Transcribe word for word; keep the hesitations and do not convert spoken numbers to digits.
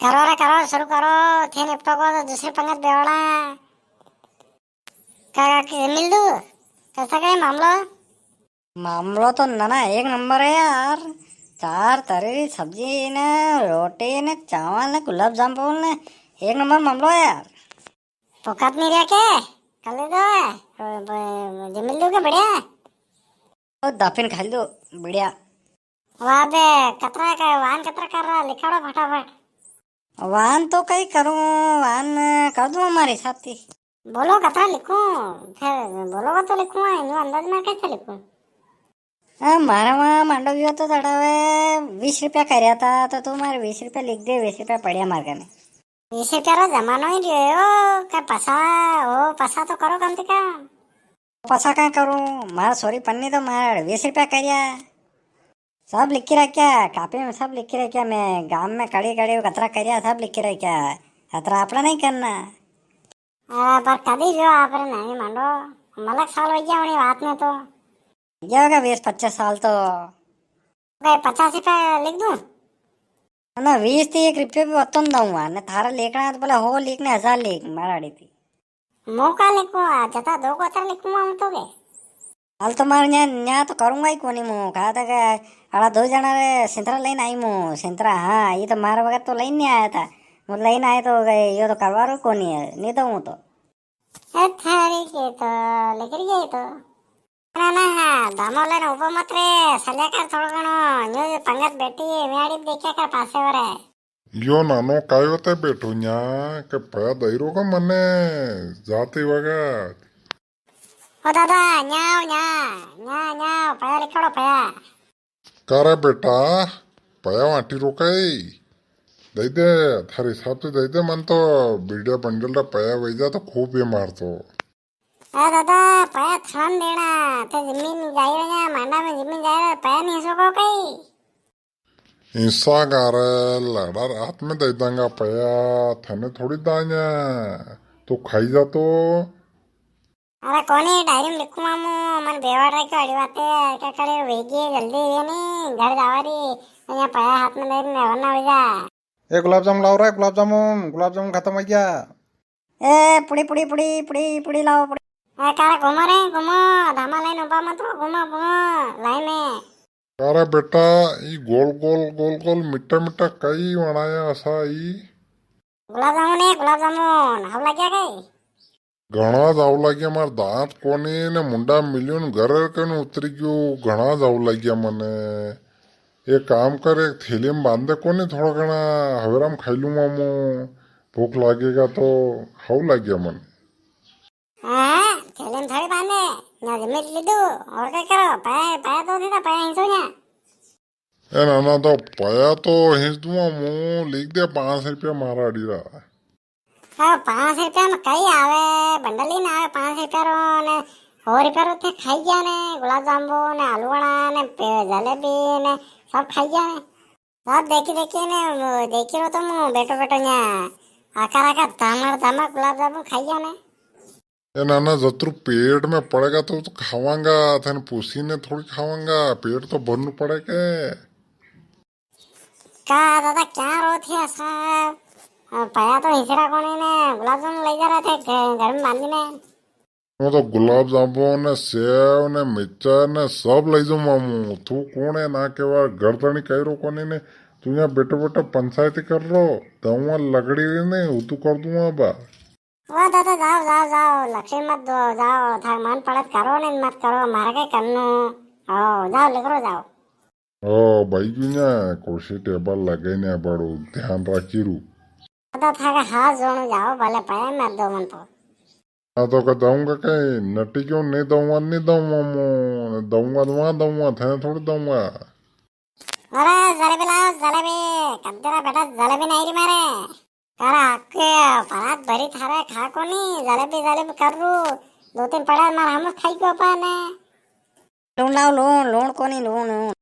करो रे करो, शुरू करो, थे निपटो को तो दूसरी पंगत बेवड़ा। का, का, के मिल दू? कैसा का है मामलो? मामलो तो नाना एक नंबर है यार। चार तरह री सब्जी ने, रोटी ने, चावल ने, गुलाब जामुन ने, एक नंबर मामलो है यार। फुकट नहीं रहा के? कर ले दो। ओ, ब-, जे मिल दू के बढ़िया? ओ, दाफिन खा लो, बढ़िया। वाह बे, कतरा का वान कतरा कर रहा, लिखाड़ो फटाफट। वान तो कई करूं, वान कर दूं हमारे साथी। बोलो कतरा लिखूं, फिर बोलोगा तो लिखूं, यूं अंदाज में कैसे लिखूं? ए, मारा वहाँ मांडो वियो तो तड़ावे बीस रुपया करया था, तो तू मारे बीस रुपया लिख दे, बीस रुपया पड़िया मार कने। बीस रुपया रो जमानो ही रह्यो, के पसा, ओ पसा तो करो कम से कम। पसा का करूं, मारा सोरी पन्नी तो मारे बीस रुपया करया। सब लिखी रख्या, कापी में सब लिखी रख्या, मैं गाम में कड़ी कड़ी कतरा करया, सब लिखी रख्या। अतरा आपड़ा नहीं करना। अरे, पर कदी जो आपरे नहीं मांडो, मलक साल हो गया उन्हीं बात में तो। गया होगा बीस पच्चीस साल तो। गए पचास रुपया लिख दूं? ना, बीस थी एक रुपये भी वतन दूंगा, ने थारा लिखना है तो बोले हो लिख ने हजार लिख, मारा आड़ी थी। मौका लिखो, आ, जता दो को अतर लिखूंगा हम तो के। हाल तो मार न्या, न्या तो करूंगा ही कोनी मु, कहा था के अड़ा दो जना रे सिंतरा लेने आई मु, सिंतरा, हाँ, ये तो मार वगत तो लेने नहीं आया था, मु लेने आया तो गए, यो तो करवा रो कोनी है, नहीं तो हूँ तो। ए थारी के तो, लेकर गए तो। ना, ना, हाँ, दामो लेने उबो मत रे, सल्या कर थोड़ो घणो, न्यू पंगत बैठी है, मैं आड़ी देख्या कर पासे वरे। यो नानो कायो ते बैठो न्या, के पया दई रो का मने, जाती वगत। ओ दादा, न्या आओ, न्या, न्या, न्या आओ, पया लिखाड़ो, पया। कारा बेटा, पया वाटी रो कई? दई दे, थारे हिसाब से दई दे, मन तो बीड़िया बंडल रा पया वई जा तो खूब है मार तो। अरे दादा, पया थान देना, थे जिम्मी में जाई रहे हैं, मांडा में जिम्मी जाई रहे, पया नहीं सको कई? ईसा गारे, लाड़ा रात में दई दांगा पया, थने थोड़ी दांगा, तू खाई जा तो। अरे कोनी, डायरी में लिखूं मामू, मन बेवाड़ रखे वाली बात है, क्या करे वेगी, जल्दी ये नहीं, घर जावा री, यहाँ पया हाथ में दे ने रवाना हो जा। ए गुलाब जामुन लाओ रे, गुलाब जामुन, गुलाब जामुन खत्म हो गया। ए पुड़ी, पुड़ी, पुड़ी, पुड़ी, पुड़ी लाओ, पुड़ी। ए कारा घूमो रे, घूमो, धामा लाइन उबा मत रो, घूमो, घूमो, लाइन में। कारा बेटा, ई गोल, गोल, गोल, गोल, मिट्टा, मिट्टा कई वणाया असा ई? गुलाब जामुन है, गुलाब जामुन, हाउ लाग्या कई? घणा जाऊ लाग्या, मार दांत कोनी ने मुंडा मिलियो ने घर कने उतरी गयो, घणा जाऊ लाग्या मने। एक काम कर, एक थैली में बांध दे कोनी थोड़ा घणा, हवेरा में खाई लूंगा मु, भूख लागेगा तो, हाउ लाग्या मने। हाँ, थैली में थोड़ी बांधे, ना जमीन लीधु, और क्या करो, पाया, पाया तो दीदा, पाया हिंसो ना। ए नाना, तो पाया तो हिंस दूंगा मु, लिख दे पाँच रुपया मारा अड़ी रा। हाँ, पाँच रुपया में कई आवे, बंडल ही ना आवे पाँच रुपया रो ने, सौ रुपया रो थे खाई गया ने, गुलाब जामुन ने, आलू वड़ा ने, पे-, जलेबी ने, सब खाई गया ने। सब देखी देखी ने, वो देखी रो तो मु बैठो बैठो यहाँ आकर आकर दामड़ दामड़ गुलाब जामुन खाई गया ने। ए नाना, जतरू पेट में पड़ेगा तो, तो खावांगा, थने पूछी ने थोड़ी खावांगा, पेट तो भरनु पड़े के। का दादा, क्या रो थे असा? अ, पया तो हिसरा कोनी ने, गुलाब जामुन ले जा रहे थे घ-, घर में बांधी ने। वो तो गुलाब जामुन ने, सेव ने, मिर्चा ने सब ले जाऊं मामू। तू कौन है ना के बार गर्दनी कह रो कोनी ने, तू यहाँ बैठो बैठो पंचायती कर रो, दऊंगा लकड़ी ने, उतू कर दूंगा बा। ओ दादा, जाओ, जाओ, जाओ, लकड़ी मत दो, जाओ, थार मन पड़त करो, नहीं मत करो, मारे के करनो। ओ, जाओ, लिकरो जाओ। ओ, भाई क्यों ना, कुर्सी टेबल लगे ने बड़ो ध्यान राखी रू। दादा, थारे हाथ जोड़ू जाओ, भले पाया मत दो मन तो। ना तो का दऊंगा कई, नटी क्यों नहीं दऊंगा, नहीं दऊंगा मु, दऊंगा, दऊंगा, दऊंगा, थे थोड़ी दऊंगा। अरे जलेबी लाओ, जलेबी। कद्दरा बेटा, जलेबी नहीं री मारे। कारा आके परात भरी थारे खा कोनी, जलेबी, जलेबी कर रू। दो तीन पड़ा मार हम खाई को पाने। लूण लाओ, लूण, लूण कोनी, लूण, लूण।